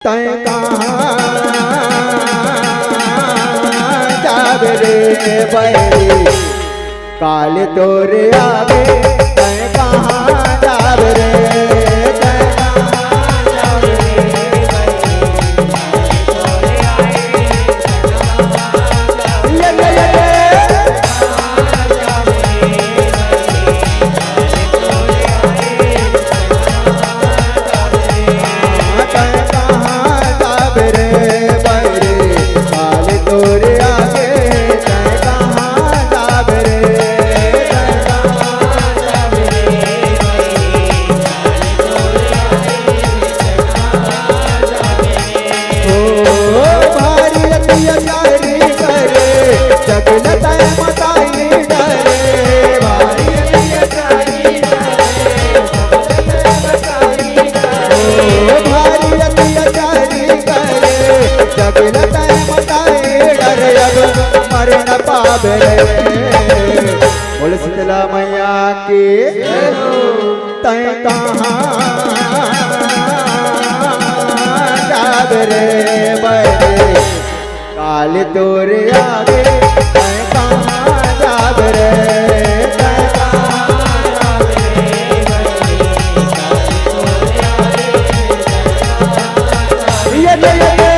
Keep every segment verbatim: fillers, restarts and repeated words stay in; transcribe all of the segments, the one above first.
तैं कहाँ जाबे रे बैरी, काल तोरे आगे। तैं कहाँ जाबे रे, तैं कहाँ जाबे रे बैरी, काल तोरे आगे। ये, ये, ये, ये। बोले शीतला मैया की। तैं कहाँ जाबे रे बैरी, काल तोरे आगे। तैं कहाँ जाबे रे, तैं कहाँ जाबे रे बैरी, काल तोरे आगे। ये, ये, ये, ये।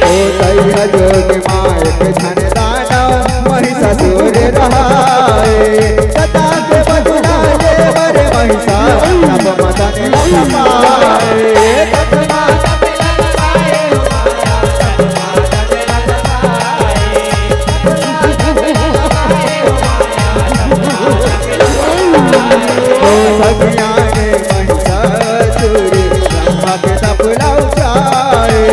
ओ तैया जोग माय के धन दानव महिषासुर रहाए। सता के बदला ले बर महिषा तब मदन लख पाए। ओ सगियाने महिषासुर ब्रह्मा के तप लौटाए।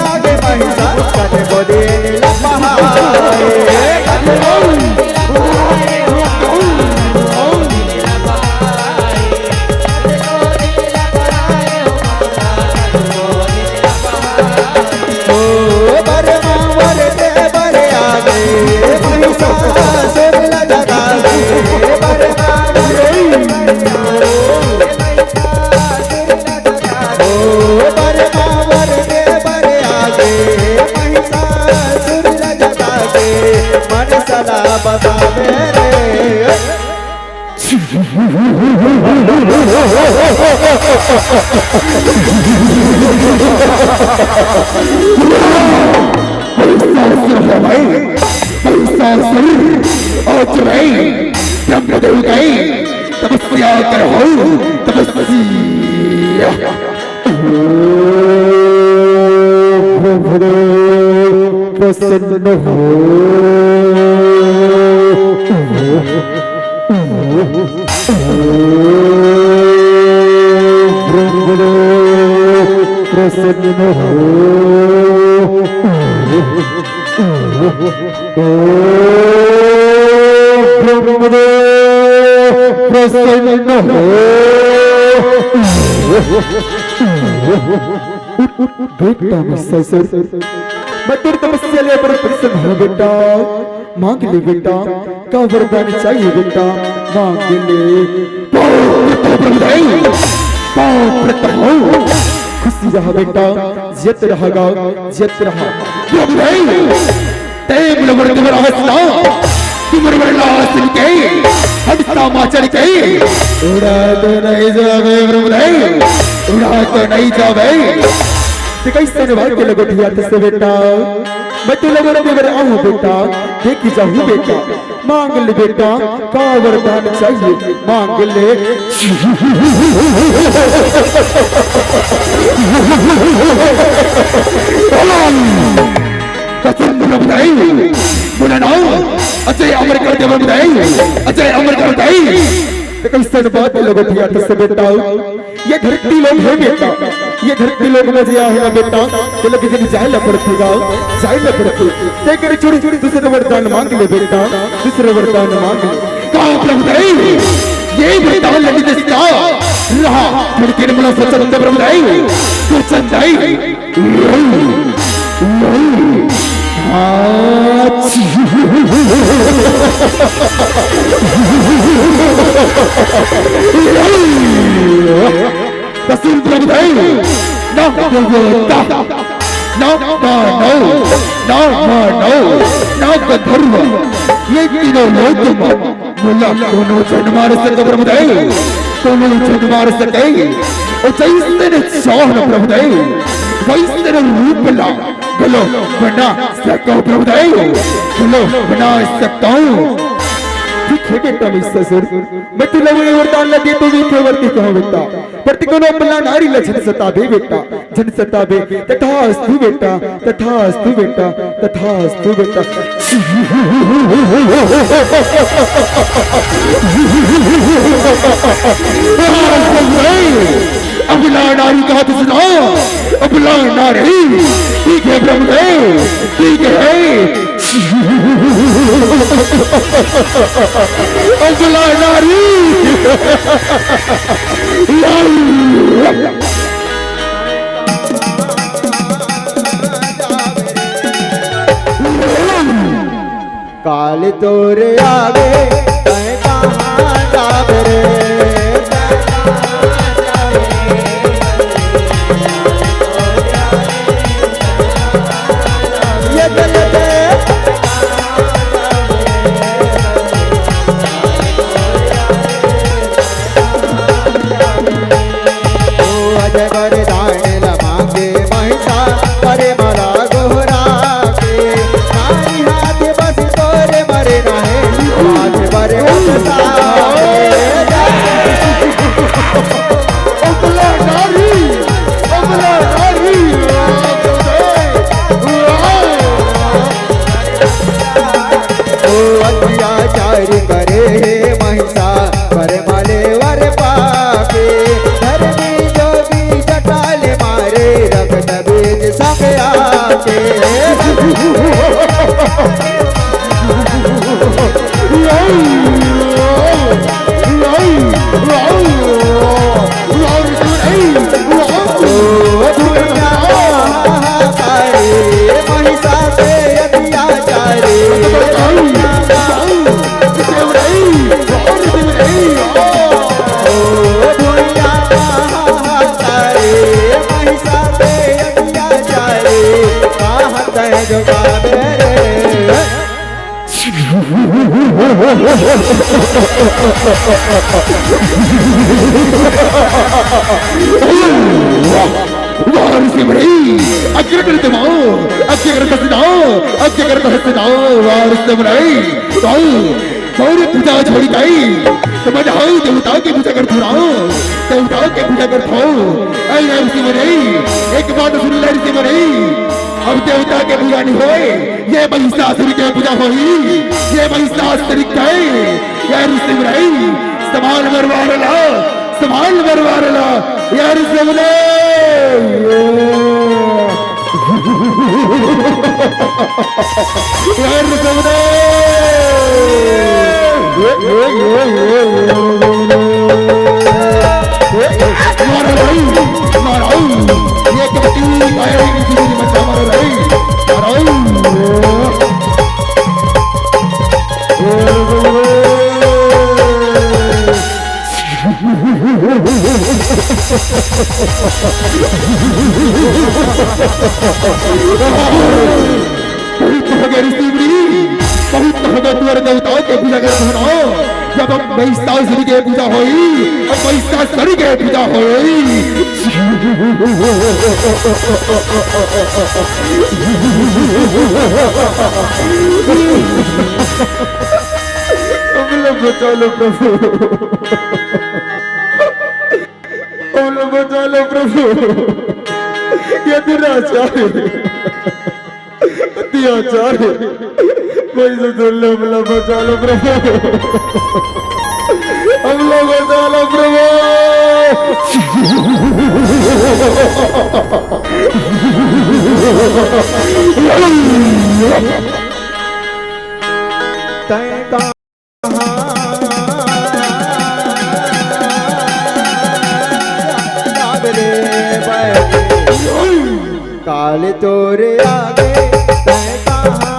आगे महिषा कट बोले लपहाए। ओ बरमा वर दे बर आगे, महिषासुर ला जगा दे, बरमा वर दे बर आगे, महिषासुर ला जगा दे। ओ बरमा वर दे बर आगे, महिषासुर ला जगा दे, मन सला बतावे रे। महिषासुर, आज मैं ब्रह्मदेव के तपस्या करहूँ, तपस्या। प्रभु प्रसन्न हो। प्रसन्न हो। प्रसन्न हो। बेटा महिषासुर, मैं तोर तपस्या ले बड़ प्रसन्न हूँ बेटा। मांग ले बेटा, का वरदान चाहिए बेटा, मांग ले। पाँव पड़त हूँ ब्रह्मदेव, पाँव पड़त हूँ। खुशी रहा बेटा, जियत रहा गा, जियत रहा। ब्रह्मदेव, तैं मोला वर दे बर आवस ना, तैं मोर वर ला सुन के, हम समाचार के, उड़ा तो नहीं जाबे ब्रह्मदेव, उड़ा तो नहीं जाबे। तैं कइसन बात के लगोठियाथस बेटा, मैं तोला वर दे बर आहूँ बेटा, देखी जाहूँ बेटा, मांग ले बेटा, का वरदान चाहिए, मांग ले। कसम ब्रह्मदेव, मोला ना, अजय अमर कर दे ब्रह्मदेव, अजय अमर कर दे। तैं कइसन बात लगोठियाथस बेटा, ये धरती लोग हे बेटा, ये धरती लोग म जे आहे ना बेटा, तेला के दिन जाए ला पड़थे गा, जाए ला पड़थे। तेकर छोड़ी दूसरा वरदान मांग ले बेटा, दूसरा वरदान मांग ले। का ब्रह्मदेव, ये वरदान लगी दिसता रहा, धड़कन मला सोचत ब्रह्मदेव, सोचत जाई। नहीं, नहीं, आज। तहसील प्रभुदेव, ना देवता, ना मानव, ना मानव, ना गंधर्व, ये तीनों लोक म मोला कोनो झन मार सके प्रभुदेव, कोनो झन मार सके। ओ जइसन चाहन प्रभुदेव, वइसन रूप ला घलो बना सकव प्रभुदेव, घलो बना सकव। ठीक हे बेटा महिषासुर, मैं तुला वही वरदान ला देथों, ठीक हे, वर दे कहों बेटा, पर तें कोनो अबला नारी ला झन सताबे बेटा, झन सताबे। तथास्तु बेटा, तथास्तु बेटा, तथास्तु बेटा। अबला नारी का तो सुनाओ, अबला नारी। ठीक हे प्रभुदेव, ठीक हे। अबला नारी। काल तोरे आगे तैं कहाँ जाबे रे? ये तो, ये तो। ओ अजय वरदान ला मांगे महिषा, करे मला गोहरा के। नारी हाथ बस तोरे मरे नाहे, हाथ बरे अबला नारी, अबला नारी। ओ अत्याचार करे हे महिषा, पर माले वर पाके। धर्मी जोगी जटाल मारे, रक्त बीज संग आके। ओ दुनिया हाहाकारे, महिषा के अत्याचारे। ओ दुनिया हाहाकारे, महिषा के अत्याचारे। कहाँ तैं जोगाबे रे? वाह, वाह ऋषि मुनि, अग्रकर दबाओ, अग्रकर दसनाओ, अग्रकर दसनाओ, वाह ऋषि मुनि, वाह। गौरी पूजा छोड़ी गई, तो मैं जाऊँ देवता की पूजा कर थोड़ा, देवता की पूजा कर थो। ऐ ऋषि मुनि, एक बात सुन ले ऋषि मुनि, अब देवता के पूजा नहीं होए, ये महिषासुर के पूजा होई, ये महिषासुर के, ये ऋषि मुनि, संभाल मरवार ला, संभाल मरवार ला, ये ऋषि मुनि। ये ऋषि मुनि। मारो भाई, मारो। ये कबड्डी, फायरिंग, किसी की मत मारो भाई। मारो। बहुत हो गया ऋषि मुनि, बहुत हो गया। तुअर देवताओं के पूजा करत हो ना। जब अब महिषासुर के पूजा होई, अब महिषासुर के पूजा होई। हम लोग बचा लो प्रभु, हम लोग बचा लो प्रभु। ये दुराचार, अत्याचार, कोई से सुन लो, हम लोग बचा लो प्रभु, हम लोग बचा लो प्रभु। तैं कहाँ जाबे रे बैरी, काल तोरे आगे तैं कहाँ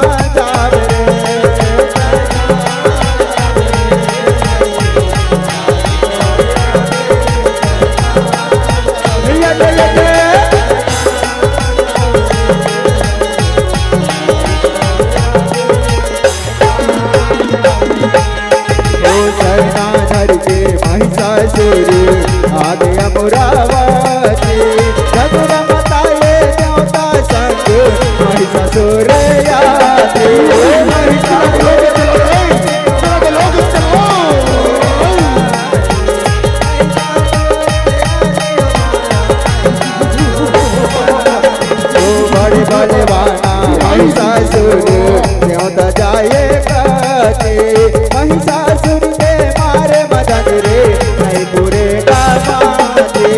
महिषासुर के मारे मदन रे, नहीं पूरे का मारे।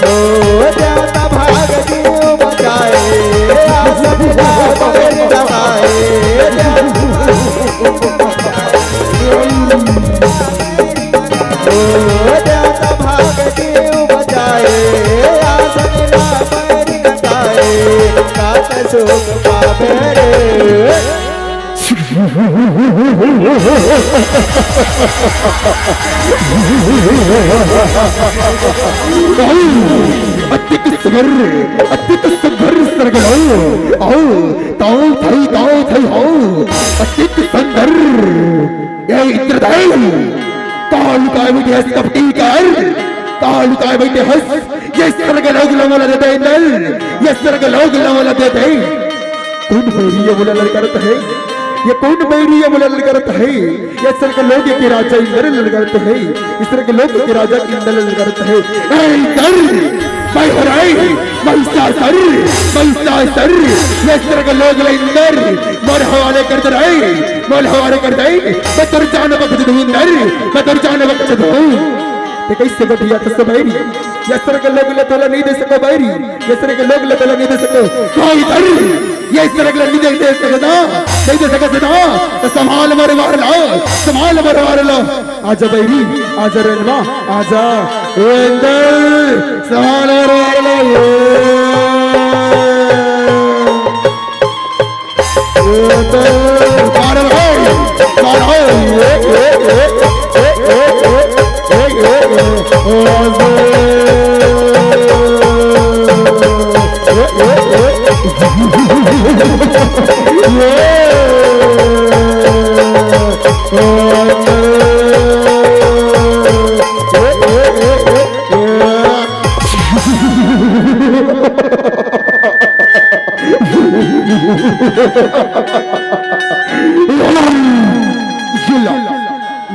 ओ जाता भाग जीव बचाए, आसम ला बैर लगाए। ओ जाता भाग जीव बचाए, आसम ला बैर लगाए। कात सुख पावे रे। अतिक सबर, अतिक सबर सरगलो। आओ, ताओ थाई, ताओ थाई, आओ। अतिक संदर। ए इंद्रदेव, काल काय बैठे हस कपटी कर, काल काय बैठे हस। ये सरग लोग ला मोला दे दे इंदर, ये सरग लोग ला मोला दे दे। कोन बैरी ये मोला ललकारत हे? ये कोन बैरी ये मोला ललकारत हे? ये सरग लोग के राजा इंदर ललकारत हे, ये सरग लोग के राजा इंदर ललकारत हे। ए इंदर, मैं हराई, महिषासुर, महिषासुर, ये सरग लोग ला इंदर, मोर हवाले कर दे रे, मोर हवाले कर दे। मैं तोर जान बख्श दूं इंदर, मैं तोर जान बख्श दूं। ते कइसे गोठियाथस बैरी? ये सरग लोग ला तोला नइ दे सकों बैरी, ये सरग लोग ला तोला नइ दे सकों। का इंदर, ये सरग ला नइ दे, दे सकों ना, नइ दे सकों ना। त संभाल मोर वार ला, संभाल मोर वार ला। आजा बैरी, आजा रनवा, आजा। ए इंदर, संभाल मोर वार ला।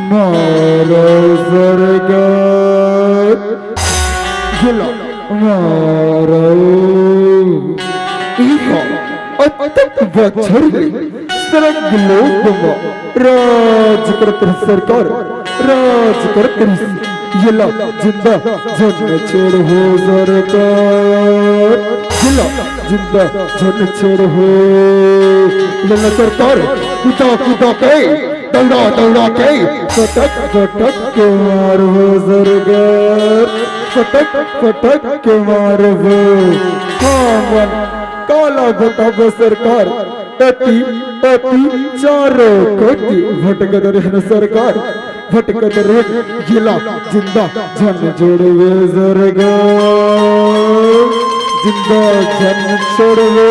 मारो सरग। मारो। इहा अतक बछर ले सरग लोग म राज करत रिहिस सरकार, राज करत रिहिस। येला जिंदा झन छोड़हू सरकार, येला जिंदा झन छोड़हू। येला सरकार कुदा कुदा के, दौड़ा दौड़ा के, पटक पटक के मारहू सरकार, पटक पटक के मारहू। हमन काला बताबो सरकार, एती ओती चारों कोती भटकत रहेन सरकार, भटकत रहेन। येला जिंदा झन छोड़हू सरकार, जिंदा झन छोड़हू।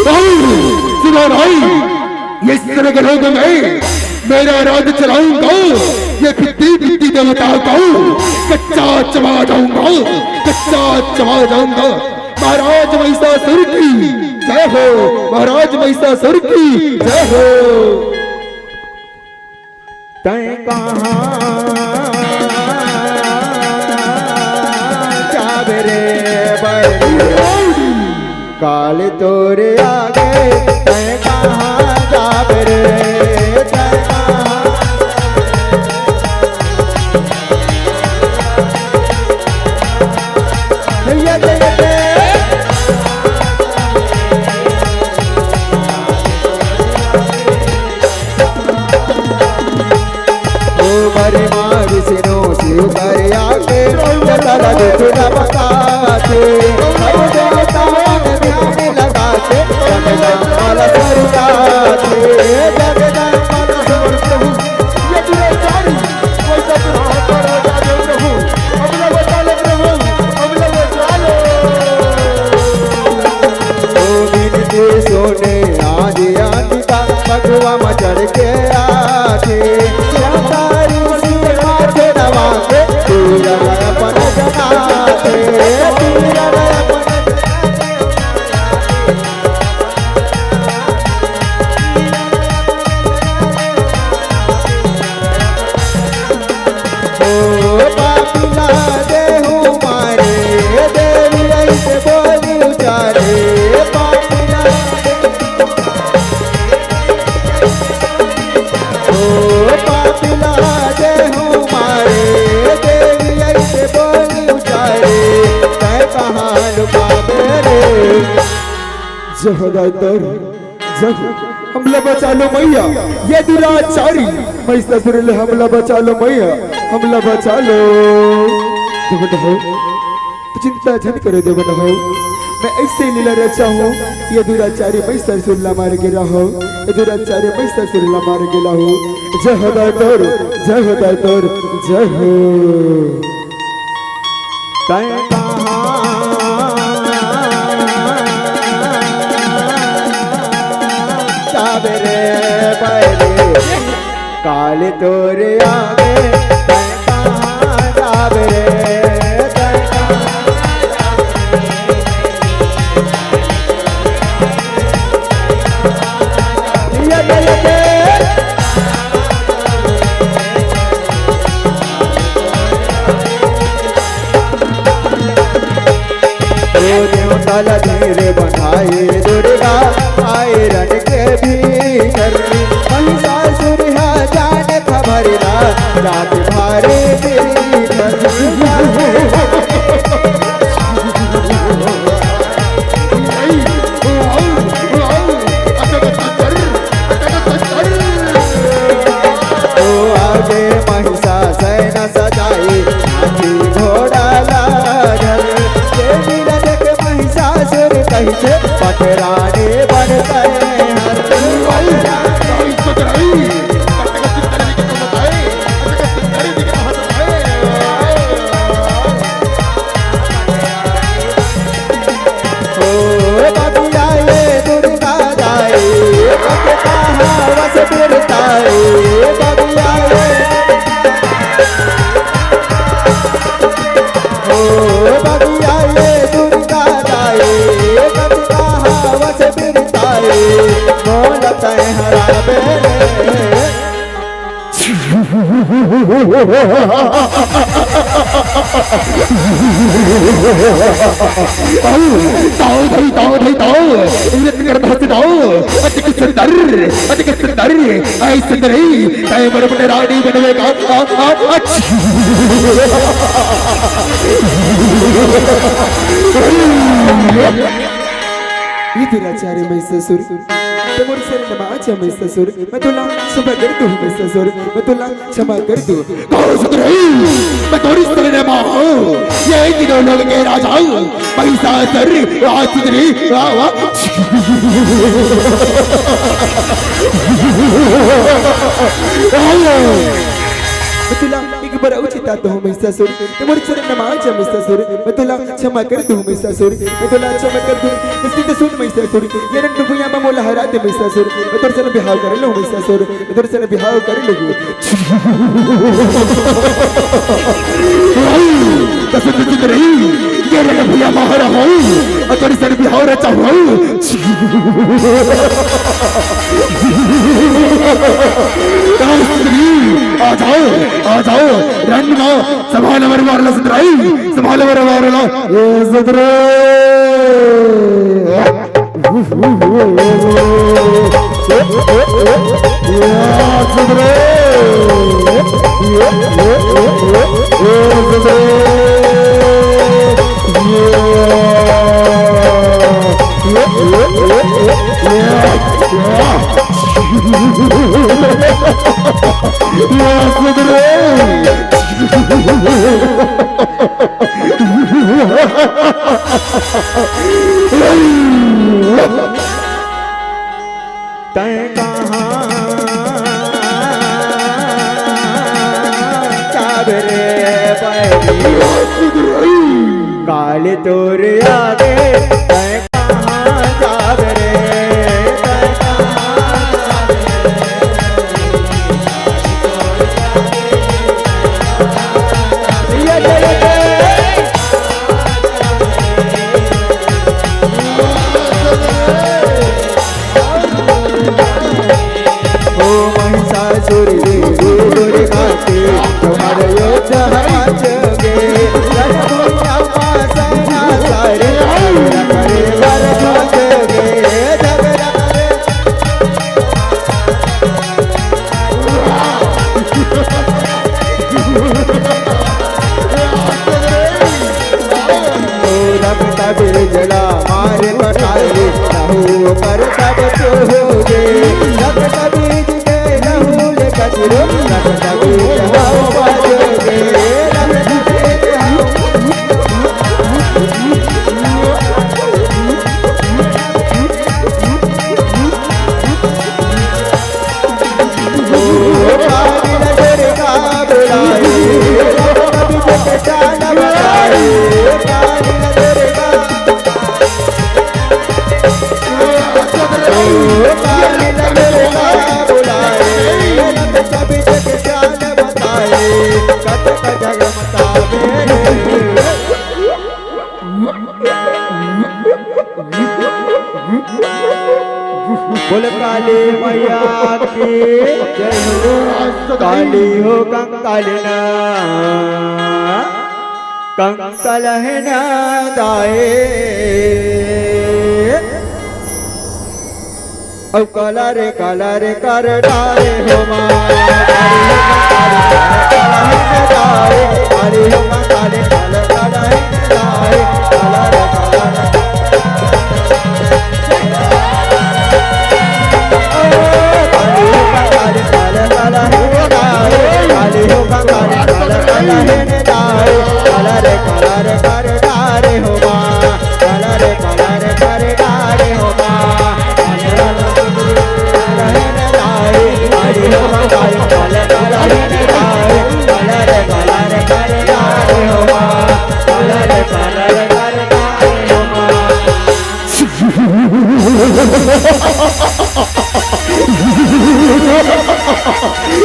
भाई, सुनो भाई, ये सरग लोग में मेरा राज चलाऊंगा, ये भित्ती भित्ती देवता को कच्चा चबा जाऊंगा, कच्चा चबा जाऊंगा। महाराज महिषासुर की जय हो, महाराज महिषासुर की जय हो। तैं कहाँ जाबे रे बैरी? काल तोरे आगे तैं कहाँ जाबे रे? तैं कहाँ? जय जय जय। ओ बरी माँ विष्णु शिव करिया के, जटा लगे चुना पकाते, सब देवता मन ध्यान लगाते, जगदम्बा ला सरगाते, जगदम्बा ला सरगाते। ये दुराचारी, वैसा दुराचार हो जाए प्रभु, अब ना बचा ले प्रभु, अब ना बचा ले। ओ बिनती सुने आदि अंत का, बघवा म चढ़ के आथे। या तारी से माथे नवा के, तीर अपन जनाथे, तीर अपन जनाथे। जय हो दाई तोर, जय हो। हमला बचा लो मैया, ये दुराचारी महिषासुर ले हमला बचा लो मैया, हमला बचा लो। देवन हो, चिंता झन करे देवन हो, मैं ऐसे लीला रचा हूँ, ये दुराचारी महिषासुर ला मार गे रहो, ये दुराचारी महिषासुर ला मार गे रहो। जय हो दाई तोर, जय हो दाई तोर, जय हो। तैं कहाँ जाबे रे बैरी, काल तोर आगे तैं कहाँ जाबे रे, तैं कहाँ जाबे रे। ये, ये, ये, ये। ओ देवता ला धीरे बंधाए दुर्गा, आए रण के भीतर। महिषासुर हा जान खबर ला, जात भारे तेरी घर। ओ आगे महिषा सैना सजाए, हाथी घोड़ा लागल। देवी ला देख महिषासुर कहिथे, पटरानी बन गए हर। ओ बगिया ये दुर्गा दाई, बगिया हवस बिरताई, बगिया ये। ओ बगिया ये दुर्गा दाई, बगिया हवस बिरताई, मोल तैं हराबे रे। ताओ भाई, ताओ भाई, ताओ। नृत्य करत हस ताओ। अतिक सुंदर, अतिक सुंदर। ऐ सुंदरी, तैं मोर अपन रानी बनबे का? आ, आ, आ, छी। ये दुराचारी महिषासुर, तैं मोर शरण मा आजा महिषासुर, मैं तोला क्षमा कर दूँ महिषासुर, मैं तोला क्षमा कर दूँ। कहो सुंदरी, मैं तोरी शरण मा हूँ, ये तीनों लोक के राजा हूँ, महिषासुर, आ सुंदरी, आ, आ। मैं तोला एक बार अउ चितात हूँ महिषासुर, तैं मोर शरण मा आजा महिषासुर, मैं तोला क्षमा कर दूँ महिषासुर, मैं तोला क्षमा कर दूँ। इसलिए तो सुन महिषासुर, ये रणभुइयाँ मा मोला हरा दे महिषासुर, मैं तोर सन बिहाव कर लूँ महिषासुर, मैं तोर सन बिहाव कर लूँ। कसम से नहीं, ये रणभुइयाँ मा हरा हूँ, अउ तोर सन बिहाव रचा हूँ। आ जाओ, आ जाओ, रण मा संभाल बर वाला सुंदराई, संभाल बर वाला। ये सुंदराई। ये सुंदराई। ये सुंदराई। ये, ये, ये, ये, ये। तैं कहाँ जाबे रे बैरी, काल तोर आगे तैं कहाँ जाबे रे, तैं कहाँ जाबे रे। ये, ये, ये, ये। ओ महिषासुर देवी दुर्गा के, तुम्हार युद्ध हम नाचोगे। रणभूमि अम्मा सेना सारे, झगड़ा करे बर पहुंचोगे। झगड़ा करे। ओ रक्त बिजला मार कटाए, लहू मैया की जय हो। काली हो कंकाल ना, कंकाल है ना दाए। अउ काला रे काला रे कर डारे हो माँ।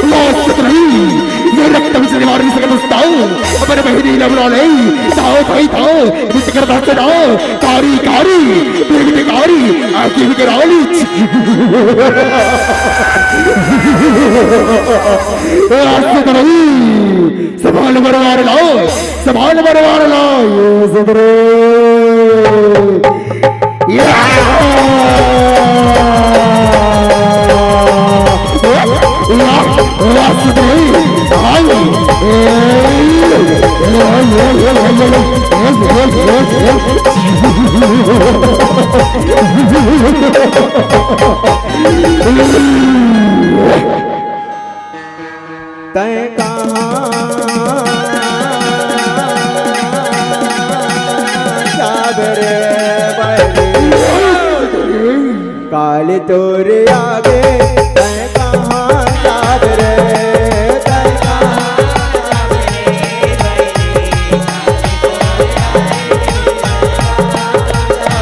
लाज शरम नहीं, ये रक्त में से निवारण से करता हूँ। अपने बहिनी लवला ले, ताओ भाई ताओ, ये करता से ना, कारी कारी, बेगने कारी, आँखी भी कराली। लाज शरम नहीं, संभाल मरवार लाओ, संभाल मरवार लाओ, ये सुधरे। तैं कहाँ जाबे रे बहिनी? काली तोरे आगे तैं कहाँ जाबे रे? तैं कहाँ जाबे रे बहिनी?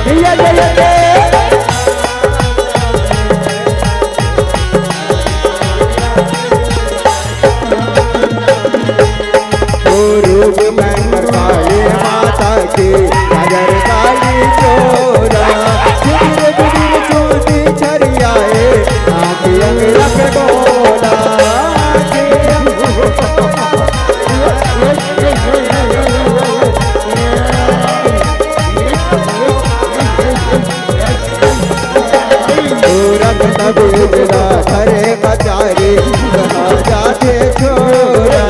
भैया जय जय। रूप भयंकर काली माता की, नजर काली चोरा। गुजुर गुजुर चूंदी छरियाए, आँखी अंग रख बोला। सूरत तबीज ला धरे कचारी, कहाँ जाथे छोरा।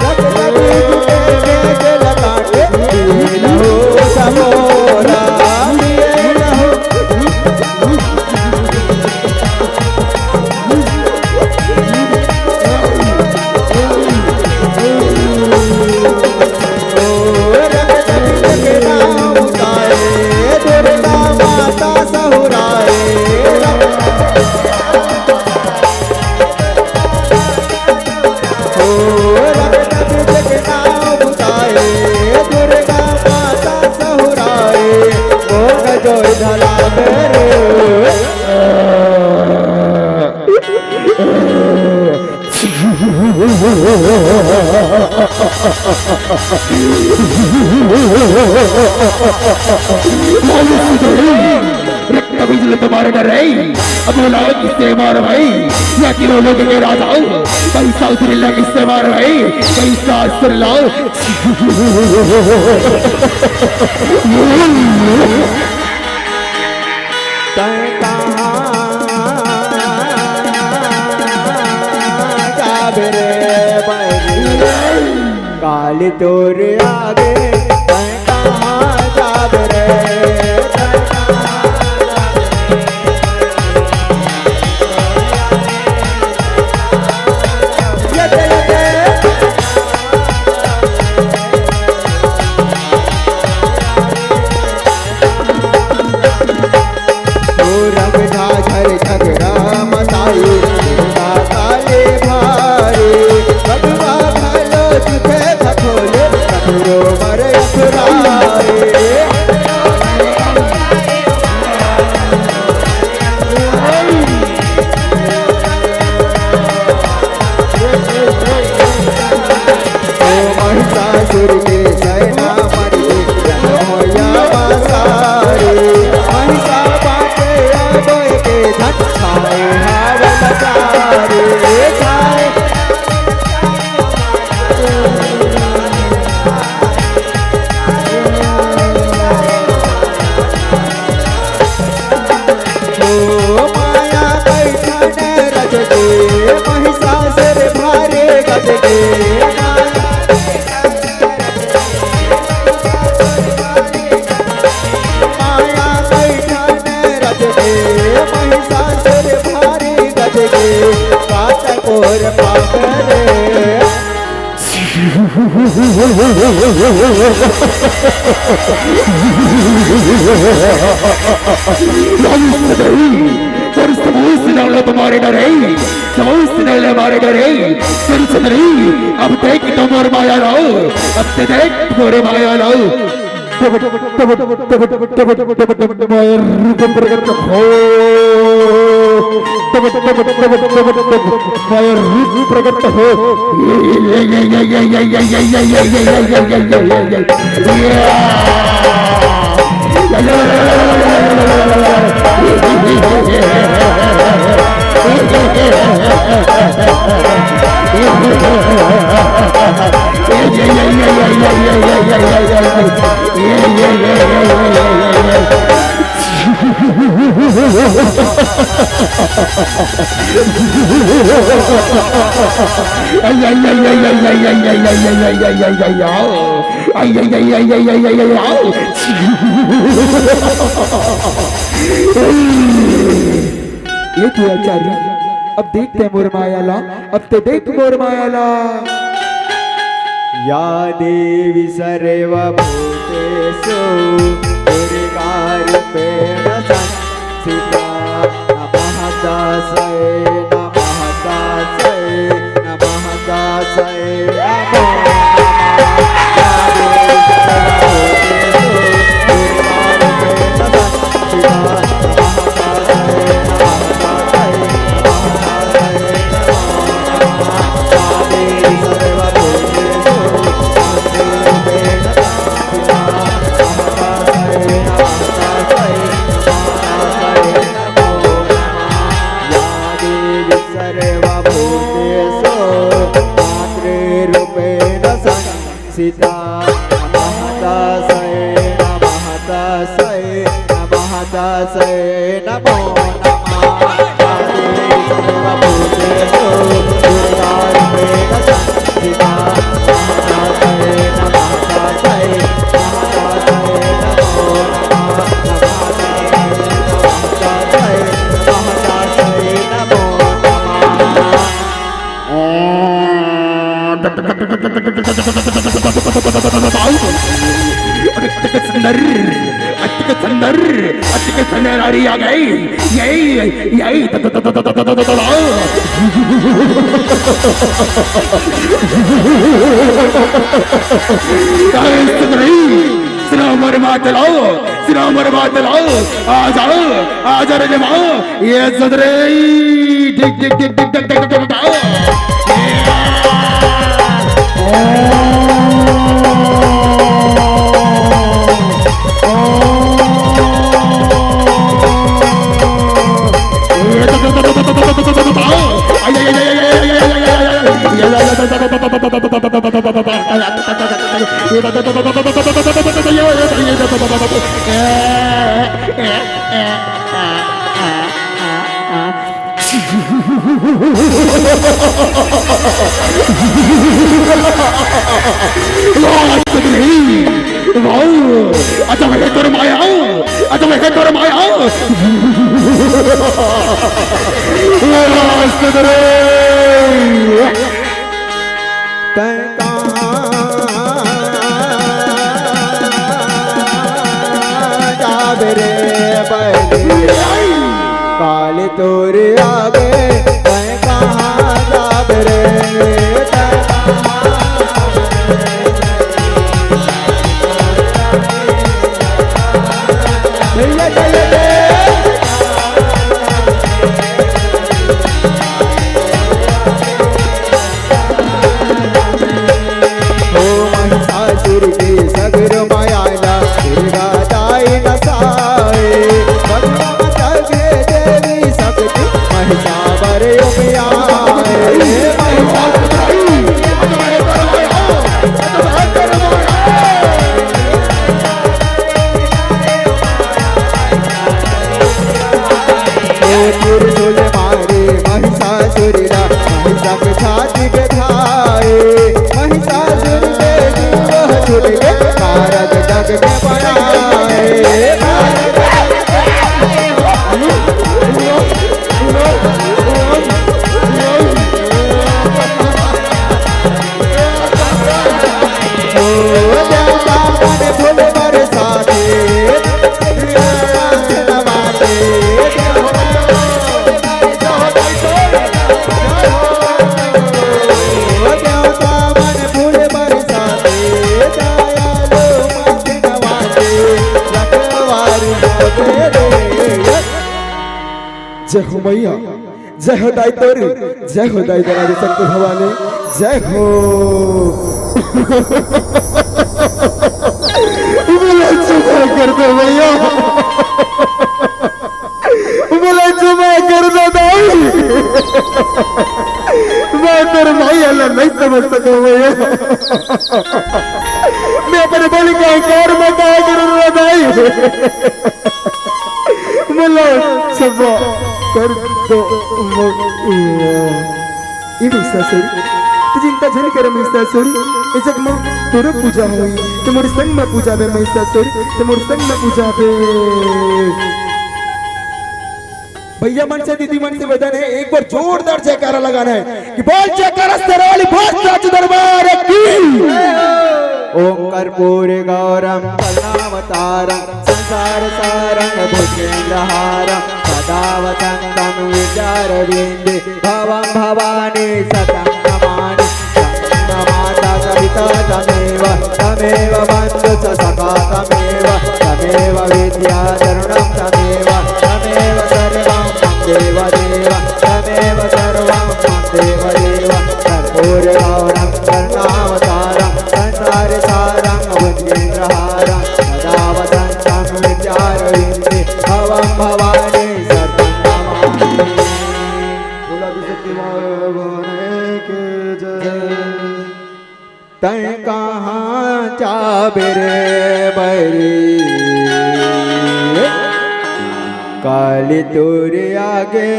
रत तबीज के के जल काटे, पिए लहू समोरा, पिए लहू। रक्त बिजली तुम्हारे डर है। अब बोला किससे मार भाई, या तीनों लोग के राजा हो। पैसा उतरेला किससे मार भाई, पैसा उतरेला। तैं कहाँ जाबे रे बहिनी? काली तोरे आगे तैं कहाँ जाबे रे? तैं कहाँ जाबे रे? ये दे, ये दे। पूरब झाझर झगड़ा मचाई, दुर्गा काली भारी। बबुआ घलो जुथे खखोले, ककरो मर असुरारी। गजगे, महिषासुर भारी गजगे। माया पैठन रचगे, महिषासुर भारी गजगे। पात कोर पात रे। तोर समूह सेना ल तो मारे डरे, समूह सेना ल मारे डरे। तोर सदरी, अब देख तो मोर माया लो, अब ते देख मोर माया लो। माया रूप प्रकट हो, माया रूप प्रकट हो। ये तो आचार्य, अब देख ते मोर माया ला, अब ते देख मोर माया ला। या देवी सर्वभूतेषु दुर्गारूपेण संस्थिता। नमः तस्यै, नमः तस्यै, नमः तस्यै नमो नमः। या देवी सर्वभूतेषु दुर्गारूपेण संस्थिता। सर्वभूतेषु मातृरूपेण संस्थिता। नमः तस्यै, नमः तस्यै, नमः तस्यै नमो नमः। या देवी सर्वभूतेषु दुर्गारूपेण संस्थिता। नमः तस्यै, नमः तस्यै, नमः तस्यै नमो नमः। नमः तस्यै, नमः तस्यै, नमः तस्यै नमो नमः। अतिक सुंदर, अतिक सुंदर, अतिक सुंदर नारी आ गई। यही, यही। अरे सुंदरी, सुना मोर बात लो, सुना मोर बात लो। आ जाओ, आ जा रे जवान। ये सुंदरी, टिक, टिक, टिक, टिक, टिक, टिक, टिक, टिक। वाह, अच्छा, वह तोर माया, अच्छा, वह तोर माया। वाह, सुंदरी। तैं कहाँ जाबे रे बहिनी, काल तोर आबे, तैं कहाँ जाबे रे, तैं कहाँ जाबे रे। ओ महिषासुर के सगरो माया ला दुर्गा दाई नसाए। भगवान सगरे देवी शक्ति महिषावर उमियाए। ओ त्रिशूल मारे महिषा जय हो मैया, जय हो दाई तोर, जय हो दाई दराज शक्ति भवानी, जय हो। बोला क्षमा कर दो मैया, बोला क्षमा कर दो दाई। मैं तोर माई ला नहीं समझ सकूं मैया। मैं अपने बोली का इनकार मैं काहे करूं रे दाई? मोला क्षमा कर दो मैया। ए महिषासुर, तैं चिंता झन कर महिषासुर, ए जग म तोरो पूजा होही, तैं मोर संग म पूजा बे महिषासुर, तैं मोर संग म पूजा बे। भैया मन से, दीदी मन से निवेदन है, एक बार जोरदार जयकारा लगाना है कि बोल जयकारा शेरावाली, बोल साचे दरबार की। ओम कर्पूर गौरम करुणावतारम संसार सारम भुजगेंद्रहारम सदा वसंतम विचार बिंदे भवम भवानी सतम नमानि। तमेव माता च पिता तमेव, तमेव बंधु च सखा तमेव, तमेव विद्या द्रविणं तमेव, तमेव सर्वं मम देव देव, तमेव सर्वं मम देव देव। कर्पूर गौरं करुणावतारं संसार सारं भुजगेंद्रहारं सदा वसंतं हृदयारविंदे भवं भवानी सततं नमामि। बोला आदिशक्ति भवानी की जय। तैं कहाँ जाबे रे बैरी, काली तोरे आगे।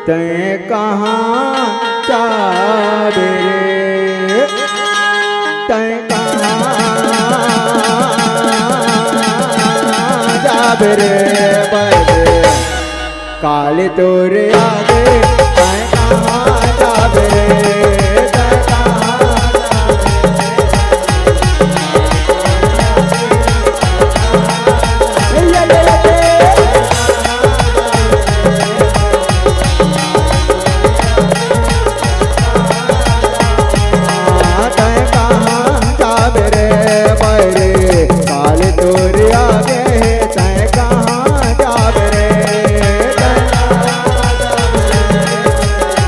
तैं कहाँ जाबे रे, तैं कहाँ जाबे रे बैरी। काली तोरे आगे, तैं कहाँ जाबे रे, तैं कहाँ जाबे रे। तैं कहाँ जाबे रे बैरी, काली तोरे आगे, तैं कहाँ जाबे रे, तैं कहाँ जाबे रे।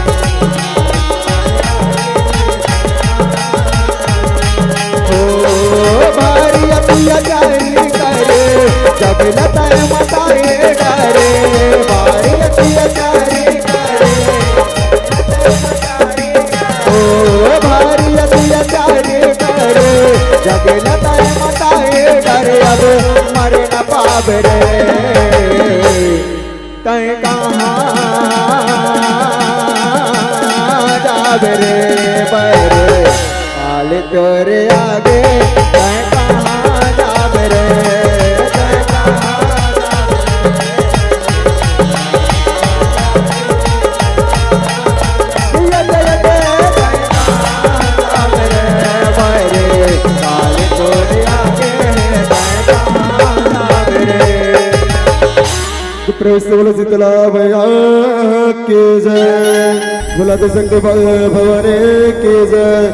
ओ भारी अत्याचारी करे, जग ल तैं मचाए डरे, भारी अत्याचारी करे। ओ भारी अत्याचारी करे, जग ल तैं मचाए डरे, अब मर न पाबे रे। तैं कहाँ जाबे रे बैरी, काली तोरे आगे, तैं कहाँ जाबे रे, तैं कहाँ जाबे रे। प्रेम से बोलो शीतला मैया की जय, बोला आदिशक्ति भवानी की जय।